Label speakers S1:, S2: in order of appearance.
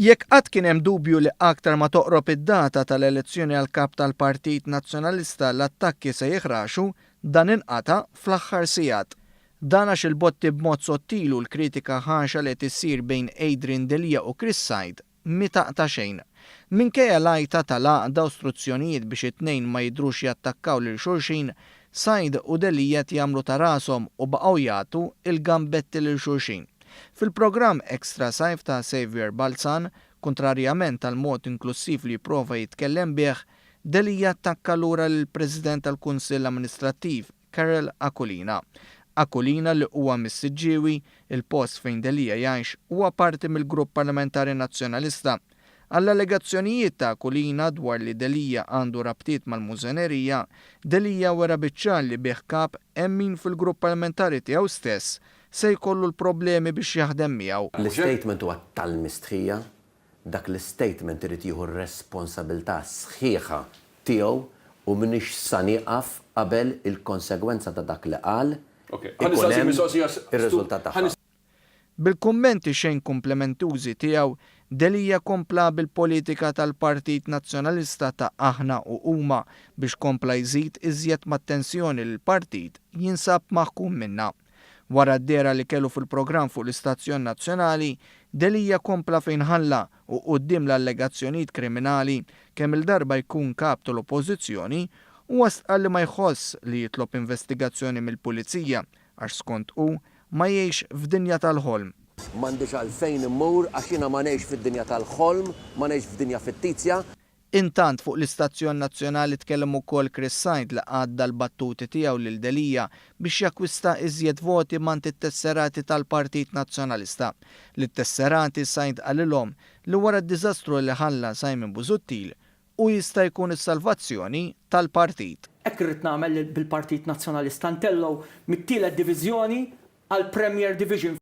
S1: Jekk qatt kien hemm dubju li aktar ma toqrob id-data tal-elezzjoni għall-Kap tal-Partit Nazzjonalista l-attakki se jiħraxu, dan inqata' fl-aħħar sigħat. Dan għax il-botti b'mod sottil u l-kritika ħarxa li qed issir bejn Adrian Delia u Chris Said mhi taqta' xejn. Minkejja l-għajta tal-għaqda u struzzjonijiet biex it-tnejn ma jidhrux jattakkaw lil xulxin, Said u Delia qed jagħmlu ta' rashom u baqgħu jagħtu l-gambetti lil xulxin. Fil-programm Extra Sajf ta' Saviour Balzan, kuntrarjament għall-mod inklussiv li jipprova jitkellem bih, Delia attakka lura lill-President tal-Kunsill Amministrattiv, Karol Aquilina. Aquilina li huwa mis-Siġġiewi, il-post fejn Delia jgħix, huwa parti mill-Grupp Parlamentari Nazzjonalista. Għall-allegazzjonijiet ta' Aquilina dwar li Delia għandu rabtiet mal-mużenerija, Delia wera biċ-ċar li bih kap hemm min fil-grupp parlamentari tiegħu stess se jkollu l-problemi biex jaħdem miegħu.
S2: L-istatement huwa tal-mistħija, dak l-istatement irid jieħu r-responsabilità sħiħa tiegħu u m'iniex sa nieqaf qabel il-konsegwenza ta' dak li qal ikun hemm ir-riżultat tagħha.
S1: Bil-kummenti xejn kumplimentużi tiegħu, Delia kompla bil-politika tal-Partit Nazzjonalista ta' aħna u huma biex kompla jżid iżjed mat-tensjoni li l-partit jinsab maħkum minnha. Wara d-dehra li kellu fil-programm fuq l-istazzjon nazzjonali, Delia kompla fejn ħalla u quddiem l-allegazzjonijiet kriminali kemm-il darba jkun kap tal-Oppożizzjoni, huwa stqarr li ma jħoss li jitlob investigazzjoni mill-Pulizija għax skont hu ma jgħix f'dinja tal-ħolm.
S2: M'għandix għalfejn immur għax jiena ma ngħix fid-dinja tal-ħolm, ma ngħix f'dinja fittizja.
S1: Intant fuq l-istazzjon nazzjonali tkellem ukoll Chris Said li għadda l-battuti tiegħu lil Delia biex jakkwista iżjed voti m'għand it-tesserati tal-Partit Nazzjonalista. Lit-tesserati Said qalilhom li wara d-diżastru li ħalla Simon Busuttil, Hu jista' jkun is-salvazzjoni tal-partit.
S3: Hekk irrid nagħmel bil-Partit Nazzjonalista, ntellgħu mit-tielet diviżjoni għall-Premier Division.